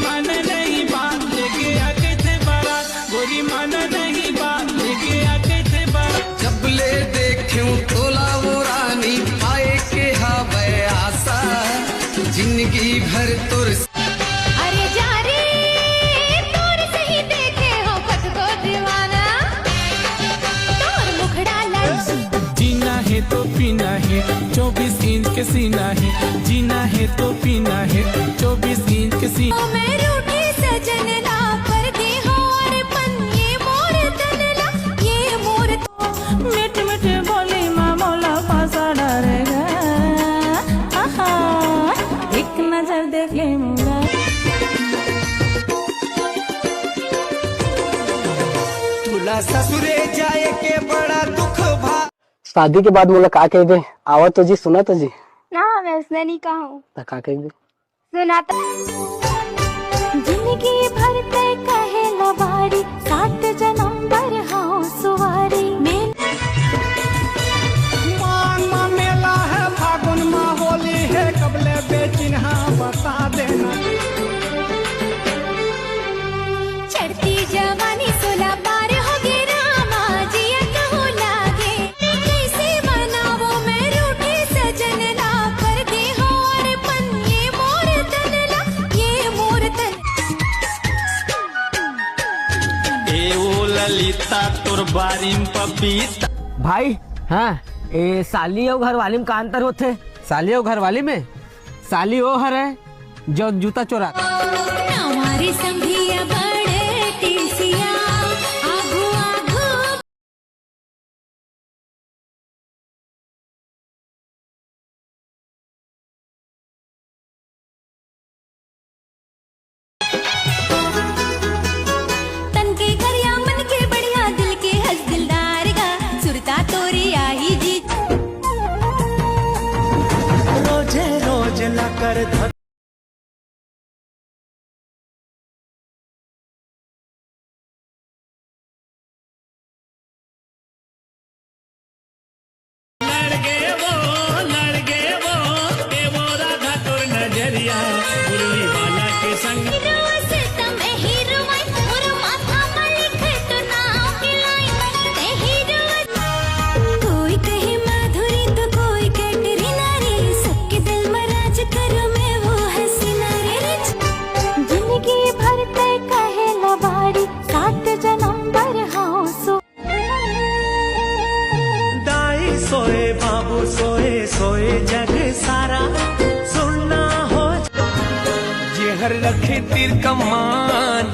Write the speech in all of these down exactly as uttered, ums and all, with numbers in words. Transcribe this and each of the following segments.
माना नहीं बात, लेके आ कइसे बारात, गोरी माना नहीं बात, लेके आ कइसे बारात। जब ले देखेंव तोला वो रानी, पाए के हवय आशा, जिंदगी भर तोर। अरे जा रे, तोर सही देखे हो कतको दीवाना, तोर मुखड़ा ला। जीना है तो पीना है, चौबीस इंच के सीना है। जीना है तो पीना है, चौबीस इंच के सीना। मैं रूठी सजन ला, पर दे हो अरे पन, ये मोर तन ला, ये मोर। मीठ मीठ बोली मा मोला फंसा डारेगा। आहा, एक नजर देख ले मोला। तुला ससुरे जाए के बड़ा दुख भा। शादी के बाद मोला का कहिबे? आवा तो जी, सुना तो जी। ना, मैं उसने नहीं कहा हूँ। त का कहिबे? सुना तो। जिंदगी भर तय कहे लबारी, सात जन्म भर हूँ सुवारी। मैं मांग मा मेला है, फागुन मा होली है, कबले बेचिन्हा बता देना। चढ़ती जवानी सोला पार हो गे रामा, जिया कहूँ लागे। कैसे मनावो मैं रूठे सजन ला, पर दे हो अरे पन, ये मोर तन ला, ये मोर तन। ए ओ ललिता, तोर बारी म पपीता। भाई, हाँ। ए साली अउ घरवाली म का अंतर होथे? साली अउ घरवाली में? साली ओ हरे, जौन जूता चोरा। हमारी संधिया बड़े टिसिया, आगू आगू। तन के करिया, मन के बढ़िया, दिल के हंस दिलदार गा, सुरता तोरी आही जी। रोजे रोज ला कर धक। लड़ गे वो, लड़ गे वो, ए वो राधा तोर नजरिया, मुरली वाला के संग। हीरो से तम हीरो माई, मोर माथा मा लिखे तो नाम के लाई, ते हीरो। कोई कहे माधुरी तो कोई कैटरीना रे, सबके दिल में राज करो मैं वो हसीना रे। जिंदगी भर तय कहे लबारी, सात जन्म भर हूँ सु। दाई सोए, बाबू सोए, सोए जग सारा, सुनना हो। जेहर रखे तीर कमान।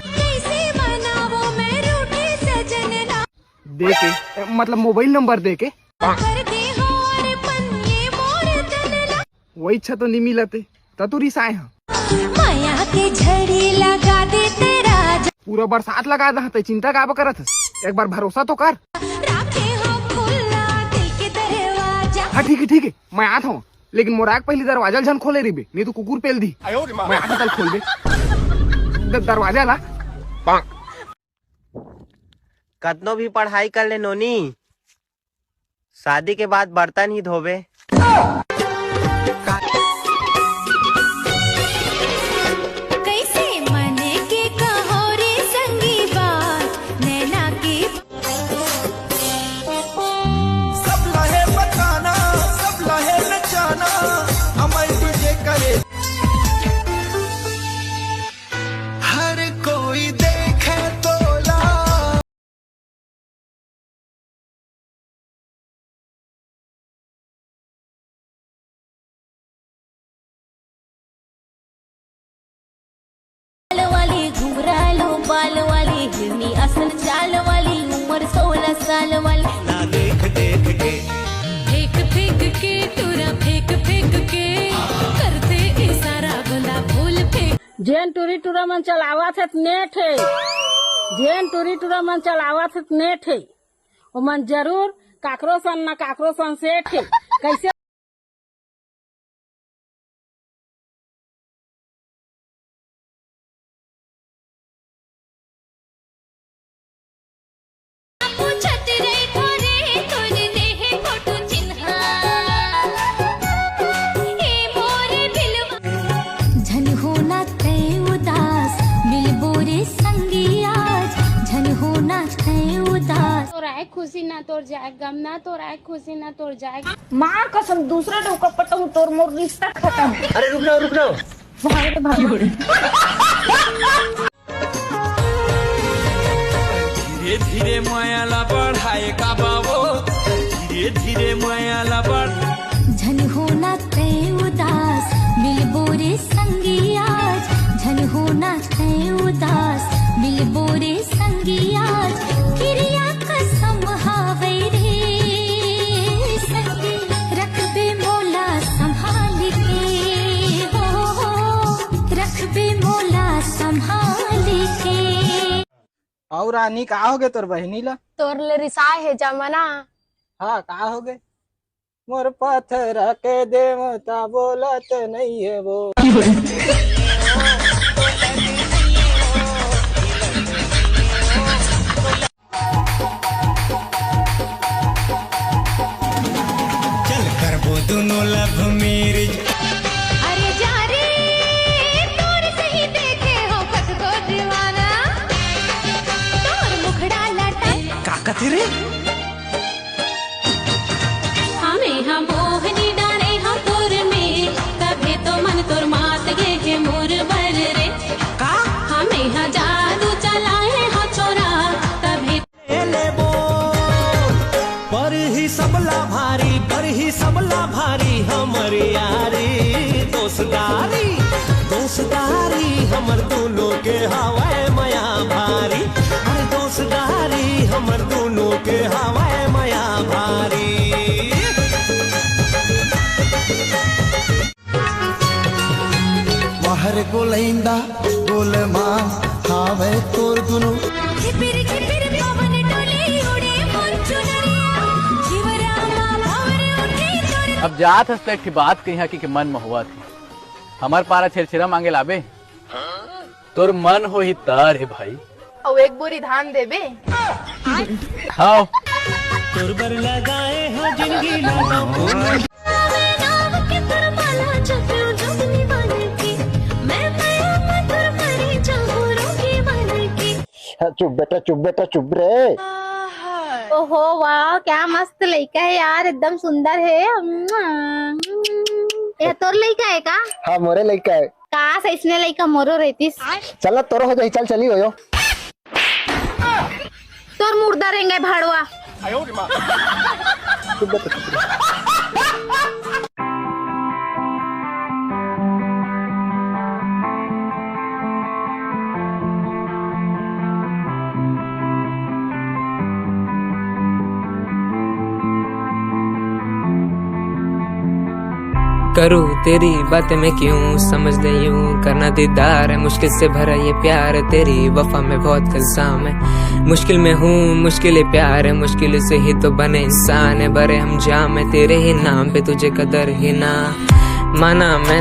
कैसे मनावो मैं रूठे सजन ला। दे के, मतलब मोबाइल नंबर दे के। कर दे हो अरे पन, ये मोर तन ला। वही इच्छा तो नहीं मिलते, त तू रिसाए हा। माया के झड़ी लगा दे तेरा। पूरा बरसात लगा दे, ते चिंता काबर करत हस? एक बार भरोसा तो कर। राखे हो खुला दिल के दरवाजा। हाँ, ठीक है, ठीक है, मैं आत हूँ, लेकिन मोर आग पहली दरवाजा ल झन खोले रहिबे, नहीं तो कुकुर पेल दी। मैं आत हूँ, कल खोलबे द-, दरवाजा ला। कतनो भी पढ़ाई कर ले नोनी, शादी के बाद बर्तन ही धोबे। कैसे मन के कहो रे संगी बात, नैना के। सब लहे बताना, सब लहे नचाना, अमय तुझे करे। हर कोई देखे तोला। बाल वाली घुंघरालू बाल वाली, हिरनी असल चाल वाली, उम्र सोलह साल वाली। ना देख देख के। फेंक फेंक के टूरा, फेंक फेंक के करथे इशारा, गोंदा फूल फेंक। जेन टूरी टूरा मन चलावत हे, नेट हे। जेन टूरी टूरा मन चलावत हे, नेट हे। ओमन जरूर काकरो सन न काकरो सन सेठ हे। कैसे? पूछत रहिथो रे, तोर देहे फोटो चिन्हा। ए मोर दिलवा। तोर जाए गम ना, तोर आए खुशी ना, तोर जाए। माँ कसम, दूसरा डौका पटहूँ, तोर मोर रिश्ता खतम। अरे रुक जाओ, रुक जाओ। भाग रे, भाग। धीरे धीरे मया ला बढ़ाए का बाबो, धीरे धीरे मया ला बढ़। झन होना तै उदास, मिलबो रे संगी आज। झन होना तै उदास, मिलबो रे संगी आज। किरिया कसम हावै रे संगी, रखबे मोला संभाल के, हो, हो, रखबे मोला संभाल के। अउ रानी, का होगे तोर बहिनी ला? तोर ले रिसाए हे जमाना। हाँ, का होगे? मोर पथरा के देवता बोलत नइये वो। चल करबो दुनो love marriage। अरे जा रे, तोर सही देखे हो कत को दीवाना, तोर मुखड़ा लटा। का कथे रे? हमें हम मोहनी डारे हम तोर में, तभे तो मन तोर मात गे हे मोर बर रे। का? हमें हम जादू चलाए हम छोरा, तभे। ले लेबो। पर ही सबला भारी, पर ही सबला भारी हमर यारी, दोस्तारी, दोस्तारी हमर दोनों के हवै मया भारी। अरे दोस्तारी हमर दोनों के हवै मया भारी। बाहर गोलैंदा गोलमाल हावै तोर दुनो। झिपिर झिपिर पवन डोले उड़े मोर चुनरिया, शिवरामा भवर उठे तोर। अब जात हस त एक ठे बात कहिया कि, कि मन महुआ थी। हमर पारा छेरछेरा मांगे लाबे। तोर मन होही त रे भाई। अउ एक बोरी धान देबे। हाव। तोर बर लगाए हो जिंदगी ला। चुप बेटा, चुप बेटा, चुप रे। ओहो वाह, क्या मस्त लइका है यार, एकदम सुंदर है। ये तोर लइका है का? हाँ, मोरे लइका है। काश अइसने लइका मोरो रहतिस। चल ना, तोरो हो जाही, चल, चली हो यो। तोर मुर्दा रेंगे भाड़वा। करूँ तेरी बातें मैं क्यों समझ ले यूं, करना दीदार है मुश्किल से भरा ये प्यार, तेरी वफा में बहुत इल्जाम है। मुश्किल में हूँ, मुश्किल ही प्यार है, मुश्किल से ही तो बने इंसान है। भरे हम जाम है तेरे ही नाम पे, तुझे कदर ही ना माना मैं।